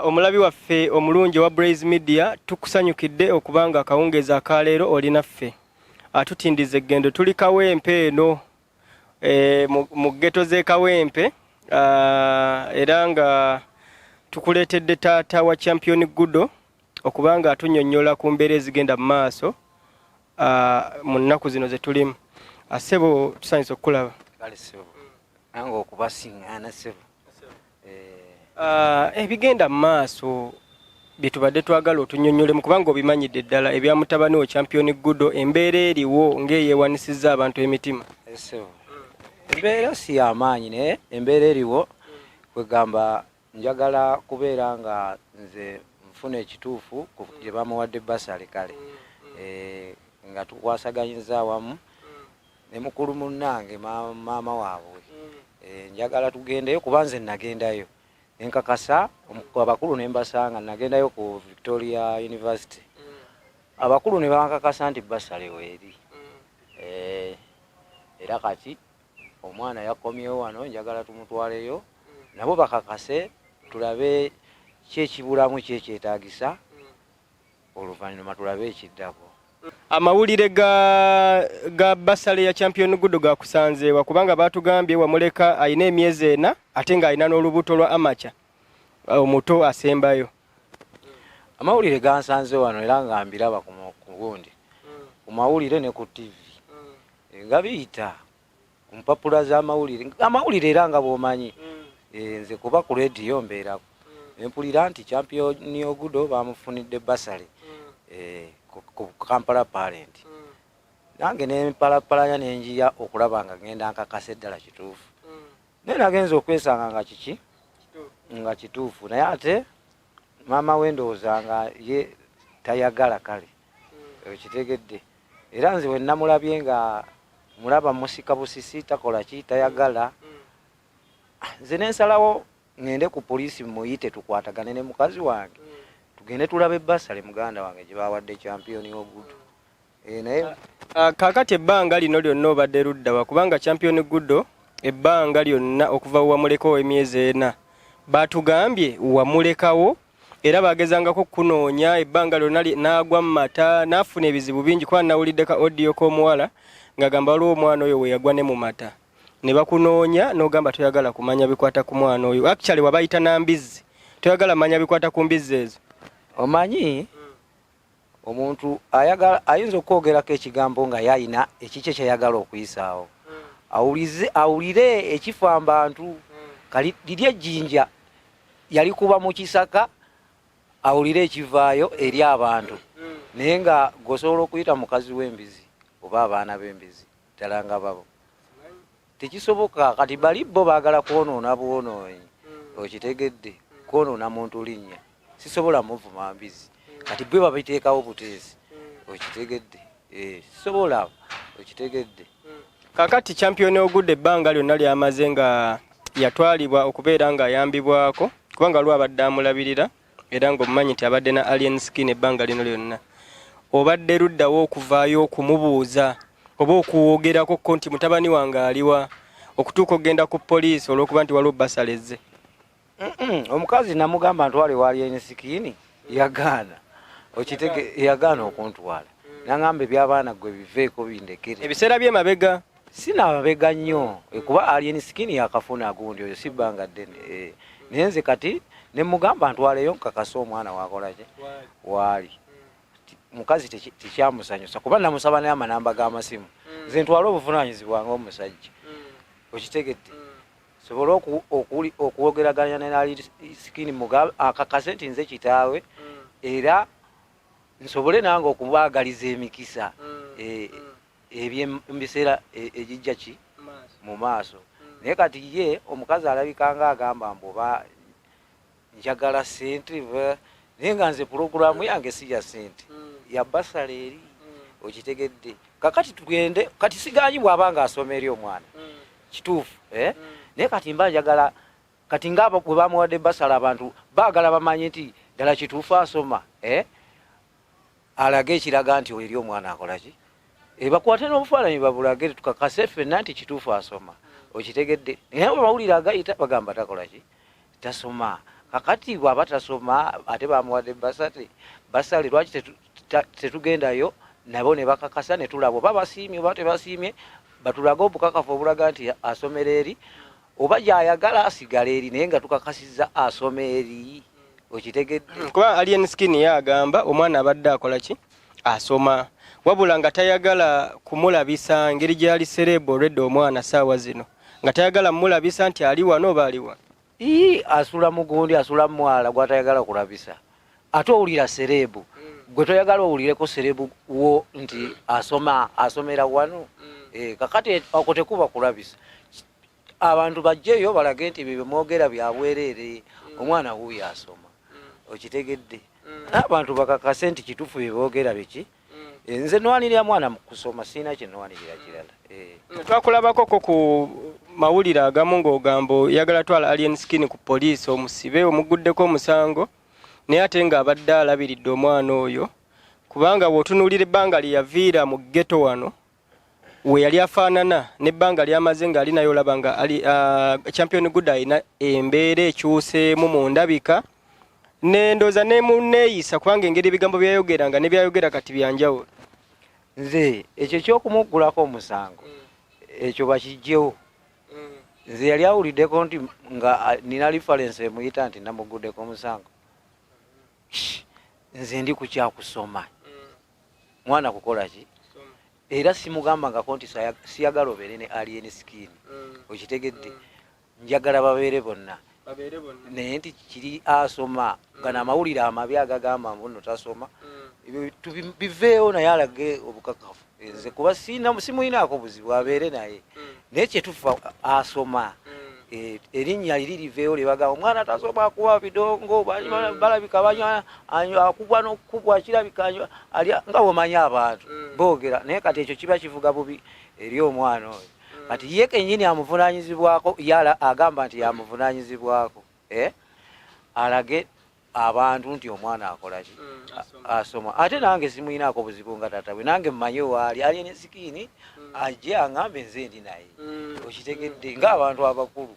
Omulabi waffe omulungi owa Braze Media, tukusanyukidde okubanga akawungeezi akaleero oli naffe. Tutindiza eggendo, tuli Kawempe eno mu ghetto z'e Kawempe, era nga tukuleetedde taata wa Champion Gudo okubanga atunyonnyola ku mbeera ezigenda mu maaso mu nnaku zino ze tulimu. Ssebo, tusanyuse okukulaba. Kale ssebo, nange okubasiŋŋaana, ssebo. Ebigenda mu maaso bye tubadde twagala otunyonnyolemu, kubanga obimanyidde ddala, ebya mutabani wo Champion Gudo, embeera eriwo ng'eyeewanisizza abantu emitima. Ssebo, embeera si yamaanyi, naye embeera eriwo kwegamba njagala kubeera nga nze nfuna ekituufu gye bamuwadde bursary. Kale nga tukwasaganyiza awamu ne mukulu munnange, maama waabwe, njagala tugendeyo, kuba nze nagendayo nenkakasa abakulu ne mbasanga. Nagendayo ku Victoria University, abakulu ne bankakasa nti bursary weeri. Era kati omwana yakomyewo wano, njagala tumutwaleyo nabo bakakase, tulabe ki ekibulamu, ki ekyetaagisa, oluvannyuma tulabe ekiddako. Amawulire ga bursary ya Champion Gudo gakusanzeewa? Kubanga batugambye wamuleka alina emyezi 4, ate ng'alina n'olubuto lwa amaca omuto asembayo. Amawulire gansanze wano, era nga mbiraba ku gundi, ku mawulire ne ku TV nga biyita ku mpapula z'amawulire, amawulire. Era nga bw'omanyi, nze kuba ku rediyo mbeerako, empulira nti Champion Ogudo bamufunidde bursary ku Kampala Parent. Nange nempalapalanya nenjiya okulaba nga ngenda nkakasa eddala kituufu, naye nagenza okwesanga nga kiki, nga kituufu, naye ate maama we ndowooza nga ye tayagala. Kale okitegedde, era nze we namulabye nga mulaba musika busisi, takola ki, tayagala. Nze nensalawo ŋŋende ku poliisi muyite, tukwatagane ne mukazi wange, tugende tulabe bursary muganda wange gye bawadde Champion Ogudo. Naye Kaakati ebbanga lino lyonna obadde luddawa? Kubanga Champion Gudo ebbanga lyonna okuva wamulekawo emyezi 4, batugambye wamulekawo, era bagezangako kunoonya ebbanga lyonna, n'agwa mu mata, n'afuna ebizibu bingi, kuba nawulidde ka audio k'omuwala ng'agamba waliwo omwana oyo we yagwa ne mu mata, ne bakunoonya n'ogamba toyagala kumanya bikwata ku mwana oyo. Actually wabayita na mbizzi, toyagala manya bikwata ku mbizzi ezo. Omanyi omuntu ayagala ayinza okwogerako ekigambo nga yayina ekikye kyayagala okuyisaawo, awulize, awulire ekifa mbantu. Kali liri ejjinja yalikuba mu kisaka, awulire ekivaayo eri abantu, naye nga gwosobola okuyita mukazi w'embizi oba abaana b'embizi ddala nga babo, tekisoboka. Kati bali bo baagala kwonoona bwonoonyi, okitegedde, kwonoona muntu linnya. Sisobola muvuma mbizi, kati bwe babiteekawo buteesi, okitegedde. Sisobola, okitegedde. Kakati Champion Ogudo ebbanga lyonna lyamaze nga yatwalibwa okubeera ng'ayambibwako, kubanga waliwo abadde amulabirira, era ng'omumanyi nti abadde na Alien Skin ebbanga lino lyonna, obadde luddawo okuvaayo okumubuuza oba okwogerako ko nti mutabani wange aliwa, okutuuka okugenda ku poliisi olw'okuba nti waliwo bursary ezze? Omukazi namugamba ntwale wa Alien Skin, yagaana. Okitege, yagaana okuntwala, nangamba ebyabaana gwe biveeko, bindekere. Ebiseera by'emabega? Sinababega nnyo, kuba Alien Skin yakafuna gundi oyo si bbanga ddene. Naye nze kati nemugamba ntwaleyo nkakase omwana wakolaki, waali. Mukazi tekyamusanyusa, kuba namusaba naye amanamba g'amasimu, nze ntwale obuvunanyizibwa nga omusajja, okitegedde, sobole okwogeraganya ne Alien Skin, akakase nti nze kitaawe, era nsobole nange okubaagaliza emikisa ebyemubiseera egijja ki mu maaso. Naye kati ye omukazi alabika nga agamba mbu oba njagala sente, naye nga nze pulogulaamu yange si ya sente, ya bursary eri, okitegedde. Kakati tugende, kati siganyi bw'aba nga asoma eri omwana, kituufu, eh? Naye kati mba njagala kati nga bwe bamuwadde bursary, abantu baagala bamanye nti ddala kituufu asoma, eh? Alage ekiraga nti eri omwana akola ki, bakwate n'obufaananyi babulage, tukakase ffenna nti kituufu asoma, okitegedde. Naye amawulire agayita bagamba takola ki, tasoma. Kakati bw'aba tasoma ate bamuwadde bursary, bursary lwaki tetugendayo nabo ne bakakasa ne tulaba oba basiimye oba tebasiimye, batulage obukakafu obulaga nti asomera eri oba gy'ayagala asigala eri, naye nga tukakasizza asoma eri. Okitegedde? Kuba Alien Skin ye agamba omwana abadde akola ki, asoma, wabula nga tayagala kumulabisa ngeri gyali celeb already omwana saawa zino, nga tayagala mulabisa nti ali wano oba ali wano. Ii, asula mugundi, asula mwala gwatayagala kulabisa. Ate owulira celeb, gwe toyagala owulireko celeb wo nti asoma, asomera wano. Kakati okwo tekuba kulabisa. Abantu bajjeyo balage nti ebyo byemwogera bya bwereere, omwana wuuyo asoma. Okitegedde? Abantu bakakase nti kituufu bye boogera biki. Nze nwanirira mwana mu kusoma, sirina kye nwanirira kirala. Twakulabakoko ku mawulire agamu ng'ogamba oyagala twala Alien Skin ku poliisi omusibe, omuguddeko omusango, naye ate ng'abadde alabiridde omwana oyo, kubanga bw'otunuulira ebbanga lye yaviira mu ghetto wano we yali afaanana n'ebbanga ly'amaze ng'ali naye, olaba nga ali Champion Gudo alina embeera ekyuseemu mu ndabika nendooza ne mu neeyisa, kubanga engeri ebigambo byayogeranga ne byayogera kati byanjawulo. Nze ekyo ekyokumuggulako omusango ekyo bakijjewo. Nze yali awuliddeko nti nga nina reference emuyita nti namuguddeko omusango. Nze ndi ku kyakusoma, mwana kukola ki, era simugambangako nti siyagala obeere ne Alien Skin. Okitegedde? Njagala babeere bonna, naye nti kiri asoma. Gano amawulire amabi agagamba mbu nno tasoma, ebyo biveewo, naye alage obukakafu. Nze kuba simuyinaako buzibu abeere naye, naye kyetufa asoma. Erinnya liri liveewo lyebagamba omwana tasoma, akuba bidongo, balabika banywa, akubwa n'okukubwa, kirabika alya nga bwomanyi abantu boogera. Naye kati ekyo kiba kivuga bubi eri omwana oyo. Kati ye kennyini amuvunanyizibwako, yala agamba nti yamuvunanyizibwako, alage abantu nti omwana akola ki, asoma. Ate nange simuyinaako buzibu nga taata bwe, nange mmanyi waali Alien Skin, ajje aŋŋambe nze ndi naye. Okitegedde? Ng'abantu abakulu,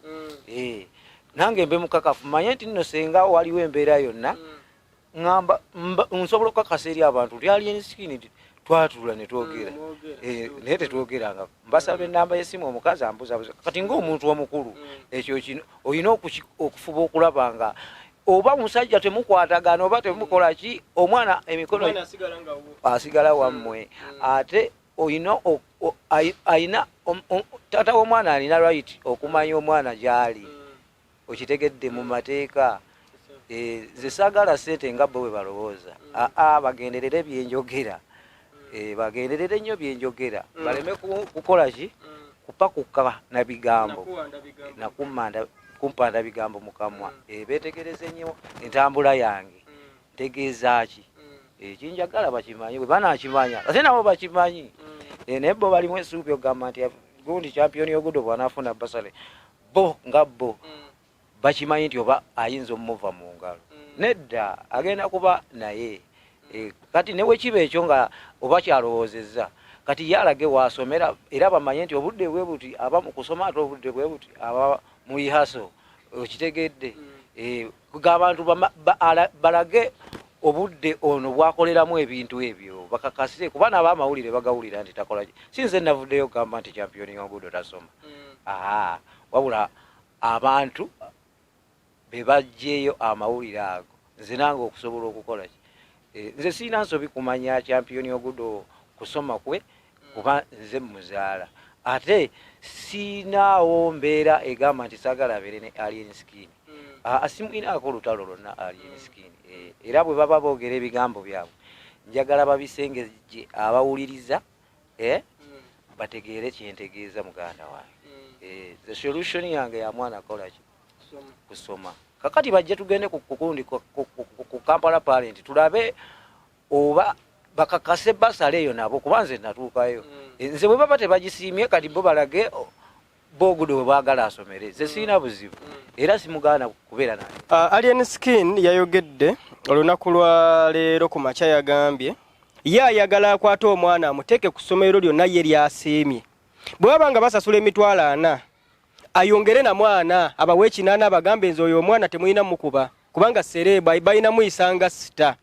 nange mbe mukakafu manye nti nno senga waliwo embeera yonna ŋŋamba nsobola okukakasa eri abantu nti Alien Skin nti twatuula ne twogera. Naye tetwogeranga, mbasaba enamba y'essimu, omukazi ambuzabuza. Kati ng'omuntu omukulu ekyo kino olina okufuba okulaba nga oba omusajja temukwatagana oba temukola ki, omwana emikono asigala wammwe. Ate olina ayina taata w'omwana alina right okumanya omwana gy'ali. Okitegedde? Mu mateeka. Nze saagala ssente nga bo bwe balowooza. Aa, bagenderere byenjogera, bagenderere nnyo byenjogera, baleme kukola ki, kupakuka na bigambo nakumpanda bigambo mu kamwa. Beetegereze nnyo entambula yange, ntegeeza ki ekinjagala, bakimanyi. Bwe banakimanya, ate nabo bakimanyi. Naye bo balimu essuubi okugamba nti gundi Champion Ogudo bw'anaafuna bursary, bo nga bo bakimanyi nti oba ayinza omumuva mu ngalo. Nedda, agenda kuba naye. Kati ne bwekiba ekyo nga oba kyalowoozezza, kati ye alage waasomera, era bamanye nti obudde bwe buti aba mu kusoma, ate obudde bwe buti aba mu rehearsal. Okitegedde? Abantu balage obudde ono bwakoleramu ebintu ebyo, bakakase, kuba nabo amawulire bagawulira nti takola. Si nze navuddeyo okugamba nti Champion Ogudo tasoma. Aa, wabula abantu be bajjeeyo amawulire ago, nze nange okusobola okukola ki. Nze siina nsobi kumanya Champion Ogudo kusoma kwe, kuba nze muzaala, ate siinaawo mbeera egamba nti saagala abeere ne Alien Skin. Aa, simuyinaako olutalo lwonna Alien Skin. Era bwe baba boogera ebigambo byabwe, njagala babisengejje abawuliriza, bategeere kyentegeeza. Muganda wange, the solution yange ya mwana kola ki, kusoma. Kakati bajje tugende ku kukundi ku Kampala Parent, tulabe oba bakakase bursary eyo nabo, kuba nze natuukayo. Nze bwe baba tebagisiimye, kati bo balage bogudo we baagala asomere. Nze siina buzibu, era simugaana kubeera naye. Alien Skin yayogedde olunaku lwa leero ku makya, yagambye ye ayagala akwate omwana amuteeke ku ssomero lyonna ye lyasiimye. Bwe baba nga basasula 40,000, ayongere na mwana abawe 800, abagambe nze oyo omwana temulina mukuba. Kubanga celeb balina muyisanga star.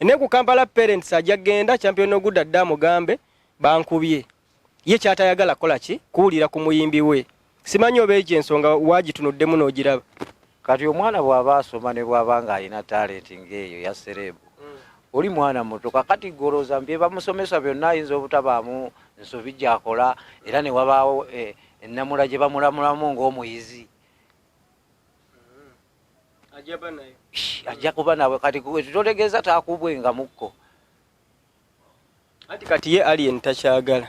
Ne ku Kampala Parents ajja genda Champion Ogudo adde amugambe bankubye. Ye kyatayagala kola ki? Kuwulira ku muyimbi we. Simanyi oba egyo ensonga wagitunuddemu n'ogiraba. Kati omwana bw'aba asoma ne bw'aba ng'alina talenti ng'eyo ya celeb, oli mwana muto, kakati golooza bye bamusomesa byonna ayinza obutabaamu nsobi gy'akola, era ne wabaawo ennamula gye bamulamulamu ng'omuyizi. Ajja kuba nawe. Kati totegeeza taakubwenga mukko. Anti kati ye Alien takyagala,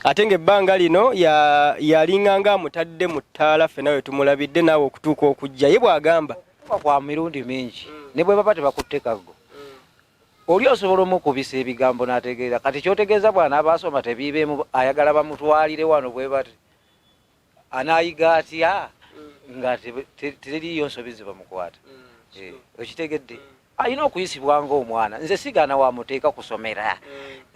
ate ng'ebbanga lino yalinganga amutadde mu ttaala, ffenna we tumulabidde naawe okutuuka okujja ye bw'agamba. Kuba kwa mirundi mingi, ne bwe baba tebakutte kaggo, oli osobola omukubisa ebigambo n'ategeera. Kati kyotegeeza bw'anaaba asoma tebiibeemu, ayagala bamutwalire wano bwe bati, anaayiga atya nga teriiyo nsobi zibamukwata? Okitegedde? Alina okuyisibwa ng'omwana. Nze sigaana wamuteeka kusomera,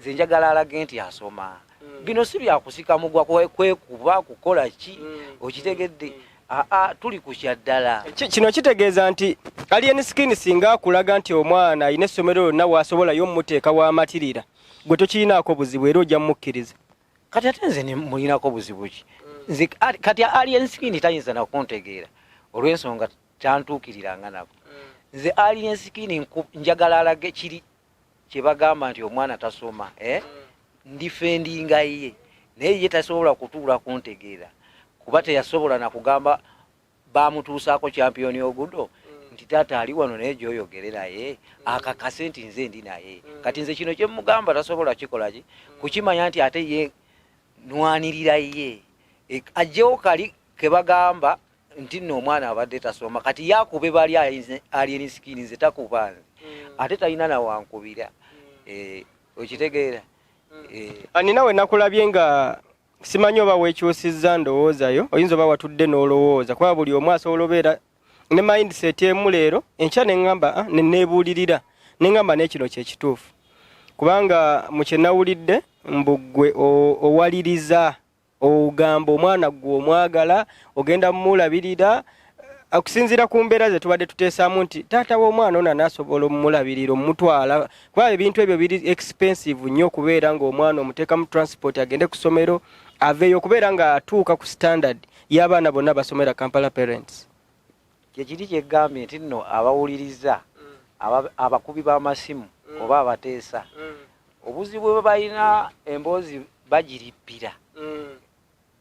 nze njagala alage nti asoma. Bino si byakusika mugwa, kwekuba kukola ki, okitegedde? Aa, tuli ku kyaddala. Kino kitegeeza nti Alien Skin singa akulaga nti omwana alina essomero lyonna waasobolayo omuteeka w'amatirira, gwe tokirinaako buzibu era ojja mmukkiriza? Kati ate nze mulinako buzibu ki? Nze kati Alien Skin tayinza nakuntegeera olw'ensonga tantuukiriranga nako. Nze Alien Skin njagala alage kiri kyebagamba nti omwana tasoma, eh? Ndifendinga ye, naye ye tasobola kutuula kuntegeera kuba teyasobola nakugamba bamutuusaako Champion Ogudo nti taata ali wano, naye gyoyogere naye akakase nti nze ndi naye. Kati nze kino kyemugamba tasobola kikolaki kukimanya nti ate ye nwanirira ye, ajjewo kali kebagamba nti nno omwana abadde tasoma. Kati yakube bali Alien Skin, nze takuba nze, ate talina nawankubira. Okitegeera? Nina we nakulabye nga simanyi oba weekyusizza ndowoozayo, oyinza oba watudde n'olowooza, kuba buli omu asobola obeera ne mindset emu leero, enkya neŋŋamba, ah, ne neebuulirira neŋŋamba n'ekino kyekituufu, kubanga mu kye nawulidde mbu ggwe owaliriza ogamba omwana gwe omwagala ogenda mumulabirira, okusinziira ku mbeera ze tubadde tuteesaamu nti taata w'omwana ono anaasobola omulabirira omutwala, kuba ebintu ebyo biri expensive nnyo okubeera ng'omwana omuteeka mu transport agende ku ssomero aveeyo okubeera ng'atuuka ku standard y'abaana bonna basomera Kampala Parents. Kyekiri kyegambye nti nno abawuliriza, abakubi b'amasimu oba abateesa, obuzibu bwe balina, emboozi bagirippira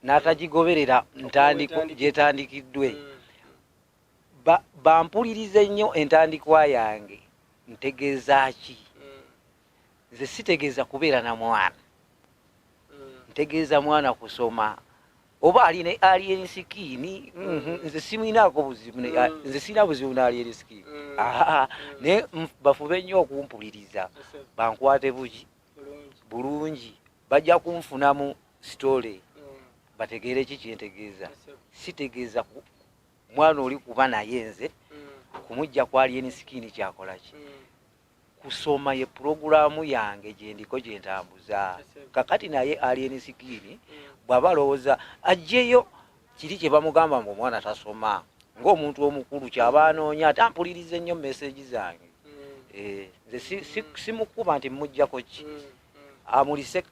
n'atagigoberera gyetandikiddwe. Bampulirize nnyo entandikwa yange ntegeeza ki. Nze sitegeeza kubeera na mwana, ntegeeza mwana kusoma. Oba alina Alien Skin, nze simwinaako buzibu, nze sirina buzibu ne Alien Skin, naye bafube nnyo okumpuliriza, bankwate bugi bulungi, bajja kunfunamu story bategeere ki kyentegeeza. Sitegeeza mwana oli kuba naye nze kumujja ku Alien Skin kyakola ki kusoma, ye puroguramu yange gyendiko gyentambuza kakati. Naye Alien Skin bw'aba alowooza ajjeyo kiri kye bamugamba mbu omwana tasoma, ng'omuntu omukulu kyaba anoonya, ate ampulirize nnyo message zange. Nze simukuba nti mujjako ki, amulise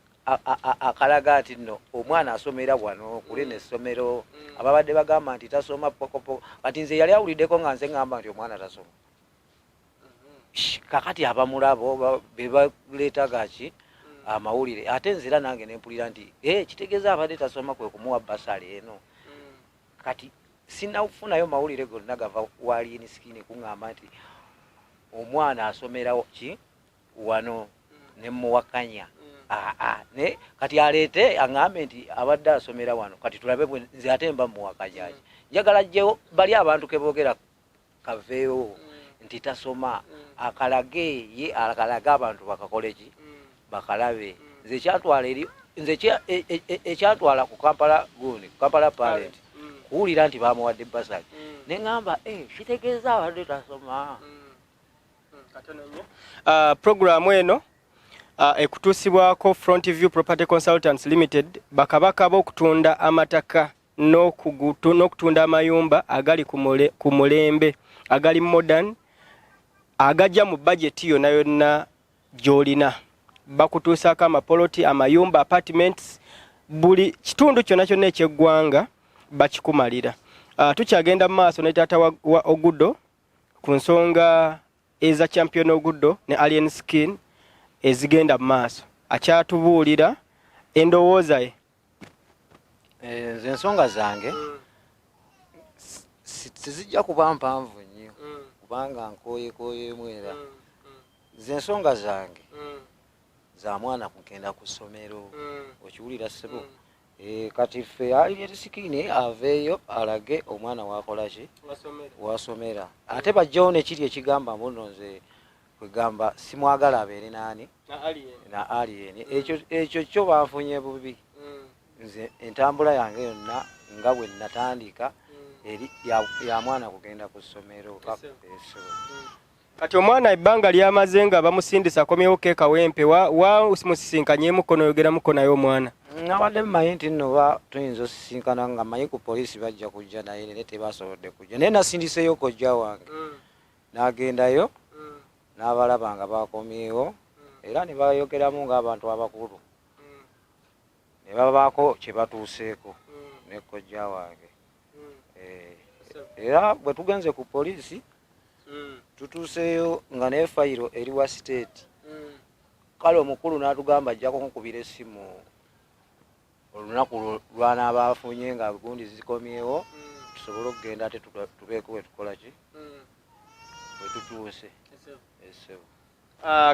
akalaga nti nno omwana asomera wano kulina essomero. Ababadde bagamba nti tasoma pokopoko, kati nze yali awuliddeko nga nze ŋŋamba nti omwana tasoma. Kakati abamulabo bebaleeta gaki amawulire, ate nzira nange nempulira nti kitegeeza abadde tasoma kwe kumuwa bursary eno. Kati sinafunayo mawulire gonna gava wa Alien Skin kuŋŋamba nti omwana asomerawo ki wano nemuwakanya. Aa, ne kati aleete aŋŋambe nti abadde asomera wano, kati tulabe nze ate mba muwakanyaki. Njagala jjewo bali abantu keboogera kaveewo nti tasoma, akalage ye, akalage abantu bakakole ki, bakalabe. Nze ekyantwala eri nze ekyantwala ku Kampala gundi, ku Kampala Parent, kuwulira nti bamuwadde bursary, neŋŋamba, "Kitegeeza abadde tasoma." Programu eno ekutuusibwako Front View Property Consultants Limited, bakabaka b'okutunda amataka n'okutunda amayumba agali ku mulembe, agali modern. Agajja mu bajeti yonna yonna gy'olina. Bakutuusaako amapoloti, amayumba, apartments, buli kitundu kyonna kyonna eky'eggwanga bakikumalira. Tukyagenda mu maaso ne taata wa Ogudo ku nsonga eza Champion Ogudo ne Alien Skin ezigenda mu maaso. Akyatubuulira endowooza ye. Nze ensonga zange tezijja kuba mpanvu nnyo kubanga nkooyekooyemu era. Nze ensonga zange za mwana kugenda ku ssomero. Okiwulira ssebo? Kati ffe Alien Skin aveeyo alage omwana wakola ki, wasomera, ate bajjawo nekiri ekigamba mbuno nze kwegamba simwagala abeere naani na Alien. Ekyo kyo banfunye bubi. Nze entambula yange yonna nga bwe natandika eri ya mwana kugenda ku ssomero. Kati omwana ebbanga lyamaze nga bamusindisa akomyewo ke Kawempe, wa musisinkanyemu noyogeramuko naye omwana? Nabadde mmanyi nti nno ba tuyinza osisinkana nga mmanyi ku poliisi bajja kujja naye, naye tebasobodde kujja, naye nasindiseyo kojja wange n'agendayo n'abalaba nga bakomyewo era ne bayogeramu ng'abantu abakulu ne babaako kye batuuseeko ne kojja wange. Era bwe tugenze ku poliisi tutuuseeyo nga ne fayiro eri wa state. Kale omukulu n'atugamba ajja kunkubira essimu olunaku lw'anaaba afunye nga gundi zikomyewo tusobole okugenda ate tubeeko we tukola ki we tutuuse. Essebo.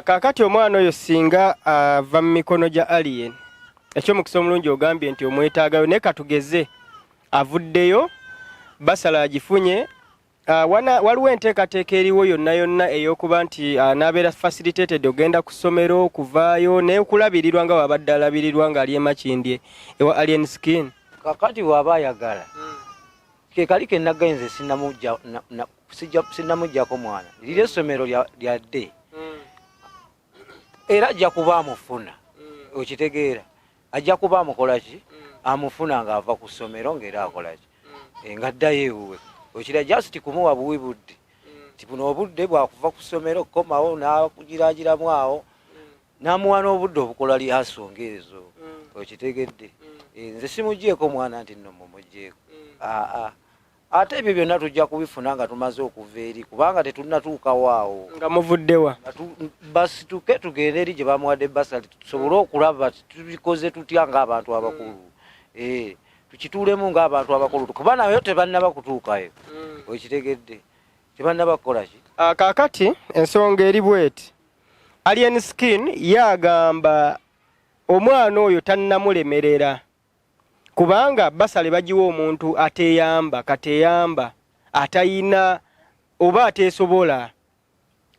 Kaakati omwana oyo singa ava mu mikono gya Alien, ekyomukisa omulungi ogambye nti omwetaagayo, naye katugeze avuddeyo basala agifunye, waliwo enteekateeka eriwo yonna yonna ey'okuba nti n'abeera facilitated ogenda ku ssomero, okuvaayo n'okulabirirwa nga wabadde alabirirwa ng'ali e Makindye ewa Alien Skin? Kakati bw'aba ayagala ke kali ke naggenze sinnamuggyako mwana, liri essomero lyadde era ajja kuba amufuna. Okitegeera? Ajja kuba amukola ki, amufuna ng'ava ku ssomero ng'era akola ki, ng'addayo ewuwe. Okira just kumuwa buwi budde ti buno obudde bwakuva ku ssomero komawo n'akugiragiramu awo n'amuwa n'obudde obukola lyasonga ezo. Okitegedde? Nze simugyeko mwana nti nno mumugyeko, aa ate ebyo byonna tujja kubifuna nga tumaze okuva eri, kubanga tetunnatuukawo awo. Nga muvuddewa? Basituke tugende eri gye bamuwadde basali tusobole okulaba tubikoze tutya ng'abantu abakulu, tukituulemu ng'abantu abakulu, kuba nayo tebannaba kutuukayo. Okitegedde? Tebannaba kukola ki. Kaakati ensonga eri bweti, Alien Skin yagamba omwana oyo tannamulemerera kubanga basale bagiwa omuntu ateyamba, kateyamba, atayina oba ateesobola.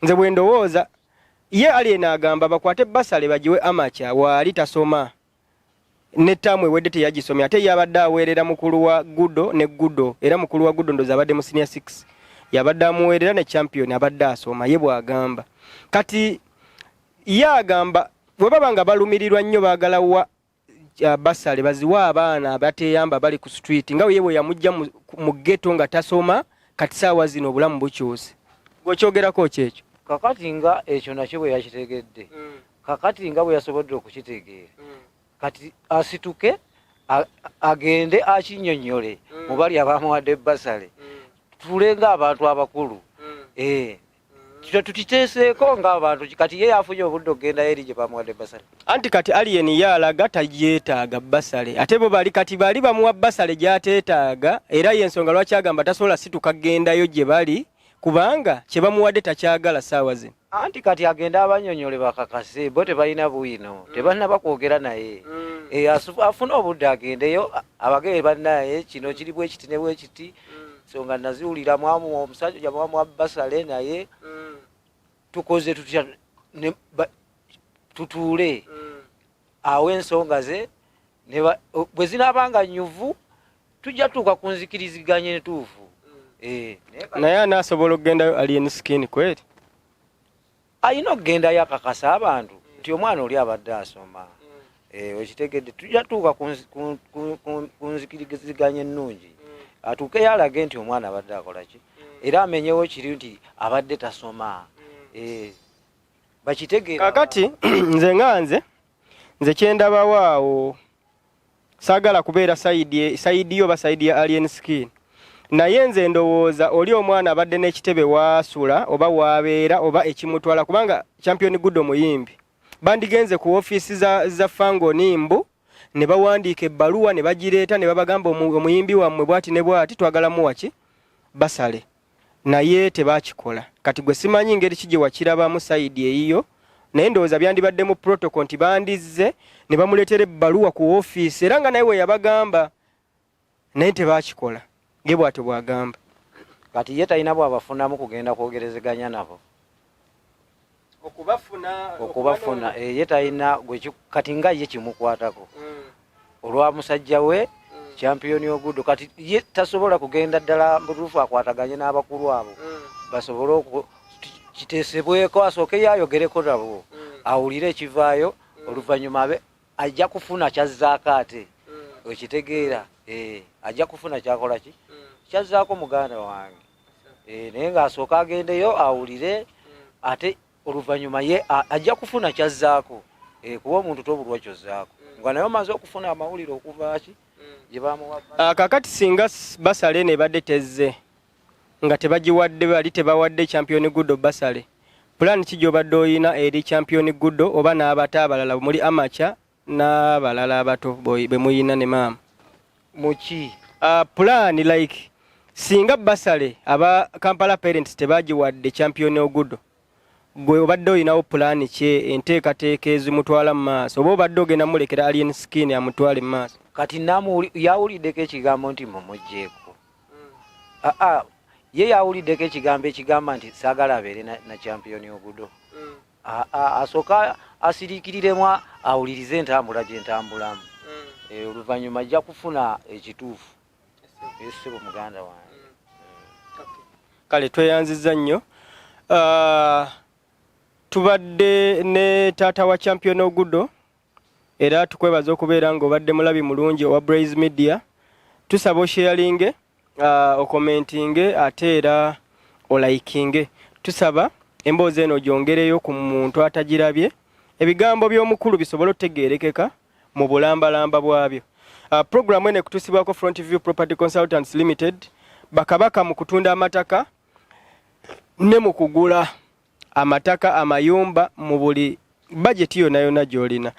Nze bwe ndowooza, ye Alien agamba bakwate basale bagiwe Amacha waali tasoma, ne ttaamu ewedde teyagisomye, ate ye abadde aweerera mukulu wa Gudo ne Gudo, era mukulu wa Gudo ndowooza abadde mu senior 6 yabadde amuweerera, ne Champion abadde asoma, ye bw'agamba. Kati ye agamba bwe baba nga balumirirwa nnyo baagala wa basale baziwa abaana abateyamba bali ku street, nga ye bwe yamujja mu ghetto nga tasoma, kati saawa zino obulamu bukyuse. Gwekyogerako kyekyo? Kakati nga ekyo nakyo bwe yakitegedde, kakati nga bwe yasobodde okukitegeera, kati asituke agende akinnyonnyole mu bali abamuwadde basale, tutuule ng'abantu abakulu, tukiteeseeko ng'abantu. Kati ye yafunye obudde okugendayo eri gye bamuwadde basale. Anti kati Alien ye alaga tayeetaaga basale, ate bo bali kati bali bamuwa basale gy'ateetaaga, era yensonga lwaki agamba tasobola situka kgendayo gye bali kubanga kye bamuwadde takyagala saawa zino. Anti kati agenda abanyonyole bakakase bo tebalina bwino, tebannaba kwogera naye. Afune obudde agendeyo abagebe bannaye kino kiri bwe kiti ne bwe kiti, so nga naziwulira mwamu omusajja mwamuwa basale naye tukoze tutya tutuule awo ensonga ze bwe zinaabanga nyuvu tujja tuuka ku nzikiriziganya entuufu. Naye anaasobola okugendayo Alien Skin kweri? Alina okugendayo akakasa abantu nti omwana oli abadde asoma. Okitegedde? Tujja tuuka ku nzikiriziganya ennungi, atuukeyo alage nti omwana abadde akola ki, era amenyewo kiri nti abadde tasoma. Bakitegeera. Kakati nze nga nze kyendabawo awo, saagala kubeera side yo oba side ya Alien Skin, naye nze ndowooza oli omwana abadde n'ekitebe waasula oba waabeera oba ekimutwala, kubanga Champion Gudo muyimbi, bandigenze ku ofiisi za Fangoni mbu ne bawandiika ebbaluwa ne bagireeta ne babagamba, "Omuyimbi wammwe bwati ne bwati, twagala muwaki basale," naye tebakikola. Kati gwe simanyi ngeri ki gye wakirabamu side eyiyo, naye ndowooza byandibadde mu protocol nti bandizze ne bamuleetera ebbaluwa ku ofiisi, era nga naye we yabagamba, naye tebakikola. Ye bw'atyo bw'agamba. Kati ye talina bwabafunamu kugenda kwogerezeganya nabo? Okubafuna? Okubafuna, ye talina kati nga ye kimukwatako olwa musajja we Champion Ogudo. Kati ye tasobola kugenda ddala butuufu akwataganye n'abakulu abo basobole kiteesebweko, asooke ye ayogereko nabo, awulire ekivaayo, oluvannyuma abe ajja kufuna kyazzaako ate. Okitegeera? Ajja kufuna kyakola ki kyazzaako muganda wange. Naye ng'asooka agendeyo awulire, ate oluvannyuma ye ajja kufuna kyazzaako. Kuba omuntu tobulwa kyozzaako nga naye omaze okufuna amawulire okuva ki gye bamuwa. Kakati singa basale eno ebadde tezze, nga tebagiwadde, bali tebawadde Champion Gudo basale, pulaani ki gy'obadde oyina eri Champion Gudo oba n'abato abalala muli amacha n'abalala abato be muyina ne maama? Muki? Pulaani like singa basale aba Kampala Parents tebagiwadde Champion Ogudo, gwe obadde oyinawo pulaani ki, enteekateeka ezimutwala mu maaso, oba obadde ogenda mulekera Alien Skin amutwale mu maaso? Kati yawuliddeko ekigambo nti mumugjeeko? Aa, ye yawuliddeko ekigambo ekigamba nti saagala abeere na Champion Ogudo? Aa, asooka asiriikiriremu, awulirize entambula gye ntambulamu. Oluvannyuma ajja kufuna ekituufu, esebo muganda wange. Kale tweyanziza nnyo. Tubadde ne taata wa Champion Ogudo, era tukwebaza okubeera nga obadde mulabi mulungi owa Braze Media. Tusaba osharinge, ocommentinge, ate era olikinge. Tusaba emboozi eno ogyongereyo ku muntu atagirabye, ebigambo by'omukulu bisobole otegeerekeka mu bulambalamba bwabyo. Programu eno ekutuusibwako Front View Property Consultants Limited, bakabaka mu kutunda amataka ne mu kugula amataka, amayumba, mu buli bajeti yonna yonna gy'olina.